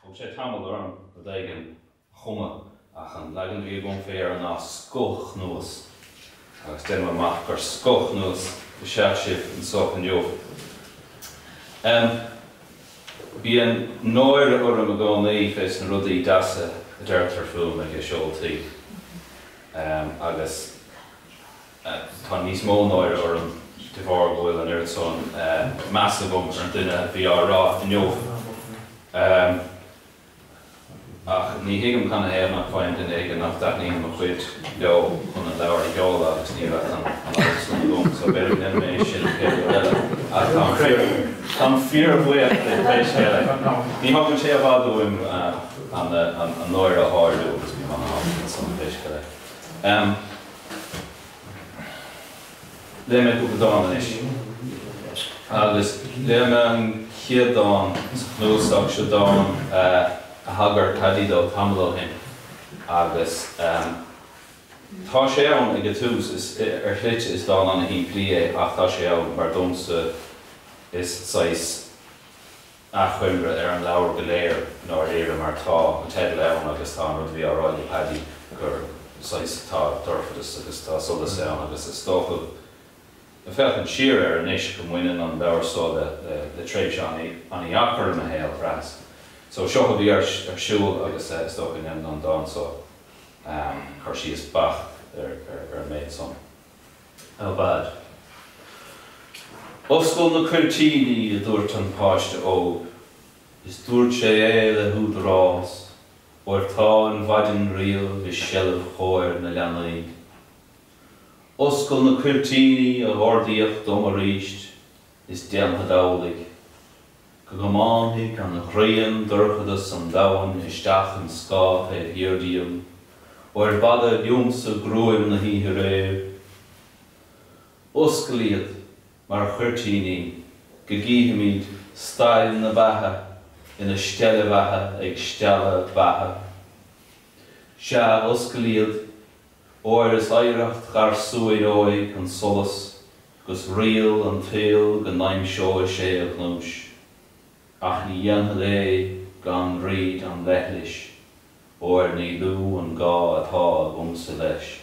Thóg sé tamall orm rud éigin a chumadh ach an leagan a bhí agam faoi dheireadh ná scothchnuas agus déanaim amach gur scothchnuas is ea sibh anso inniu. Bíonn náire orm i gcónaí fés na rudaí deasa a deirtear fúm ag seoltaí agus. Tá níos mó náire orm de bharr go bhfuil an oiread san meas agam ar an duine a bhí á rá inniu. Ach ní thuigim canathaobh nach bhfaighim duine éigin nach dtaitníonn mo chuid leo chun an leabhar a sheoladh agus ní bheadh an fhadhb san agam. So b'fhéidir go ndéanfaidh mé é sin an chéad rud eile. Ach táim fíor, táim fíorbhuíoch duit pé scéal é. Ní thógann sé i bhfad uaim an náire a shárú agus bím ana-shásta ansan pé scéal é. Léifidh mé cúpla dán anois. Agus léifidh mé an chéad dán sa chnuasach seo, dán a thagair Paddy dó tamall ó shin. Agus tá sé ann ag an tús, is ar shlite is dán ana-shimplí é ach tá sé ann mar domsa is saghas achoimre ar an leabhar go léir i ndáiríre mar tá an teideal ann agus tá an rud a bhí á rá ag Paddy gur saghas tá dorchadas agus tá solas ann agus is dócha ag féachaint siar air anois go mbaineann an leabhar so le le tréimhse an-dheacair i mo shaol, bhraitheas. So seo a bhí ar siúl agus is dócha go ndéanann an dán so cur síos beacht ar ar an méid san. Aubade. Oscail na cuirtíní, a dúirt an páiste óg, is dúirt sé é le húdarás, óir tá an mhaidin riamh i seilbh chóir na leanaí. Oscail na cuirtíní, a ordaíodh dom arís, is déanfad amhlaidh. Go gcomáinfidh an ghrian dorchadas an domhain isteach im scáth taobh thiar díom, óir b'fhada liomsa gruaim na hoíche aréir. Oscail iad mar chuirtíní go gcífimid stail na beatha ina steillebheatha ag stealladh beatha. Sea, oscail iad, óir is oidhreacht gharsúin óig an solas 'gus riail an tsaoil go n-aimseoidh sé a ghnúis, ach ní dhéanfad é gan fhríd an leithlis, óir ní lú an gá atá agamsa leis.